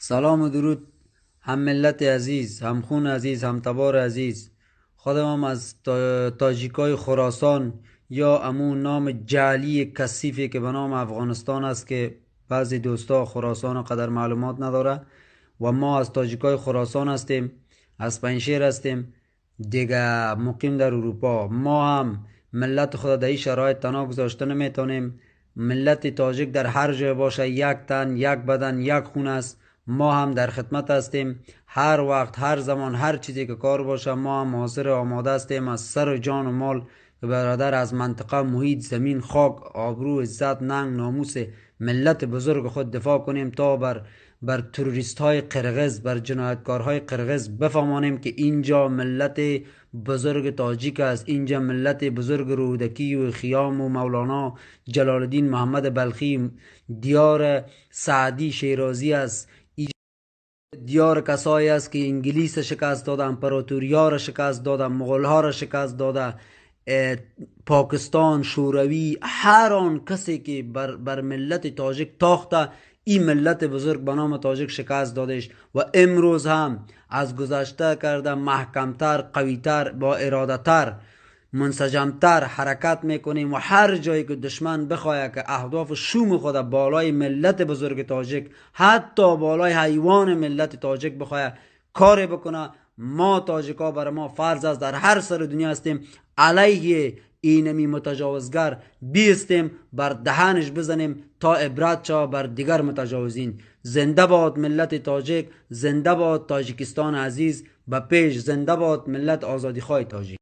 سلام و درود هم ملت عزیز، هم خون عزیز، هم تبار عزیز. خودم هم از تاجیکای خراسان یا امون نام جعلی کثیفی که به نام افغانستان است که بعضی دوستا خراسان قدر معلومات نداره و ما از تاجیکای خراسان هستیم، از پنجشیر هستیم دیگه، مقیم در اروپا. ما هم ملت خود در این شرایط تنها گذاشته نمیتونیم. ملت تاجیک در هر جای باشه یک تن، یک بدن، یک خون است. ما هم در خدمت هستیم، هر وقت، هر زمان، هر چیزی که کار باشه ما هم حاضر آماده هستیم از سر و جان و مال برادر، از منطقه، محیط، زمین، خاک، آبرو، عزت، ننگ، ناموس ملت بزرگ خود دفاع کنیم تا بر تروریست های قرغز، بر جنایتکارهای قرغز بفهمانیم که اینجا ملت بزرگ تاجیک است، اینجا ملت بزرگ رودکی و خیام و مولانا جلال الدین محمد بلخی، دیار سعدی شیرازی است، دیار کسایی است که انگلیس شکست داده، امپراتوریا را شکست داده، مغول ها را شکست داده، پاکستان، شوروی، هر آن کسی که بر ملت تاجیک تاخته، این ملت بزرگ به نام تاجیک شکست دادش و امروز هم از گذشته کرده محکمتر، قویتر، با ارادتر، منسجمتر حرکت میکنیم و هر جایی که دشمن بخواهد که اهداف شوم خود بالای ملت بزرگ تاجیک، حتی بالای حیوان ملت تاجیک بخواهد کار بکنه، ما تاجیکا بر ما فرض است در هر سر دنیا هستیم علیه اینمی متجاوزگر بیستیم، بر دهنش بزنیم تا عبرت شود بر دیگر متجاوزین. زنده باد ملت تاجیک، زنده باد تاجیکستان عزیز، به پیش، زنده باد ملت آزادیخواه تاجیک.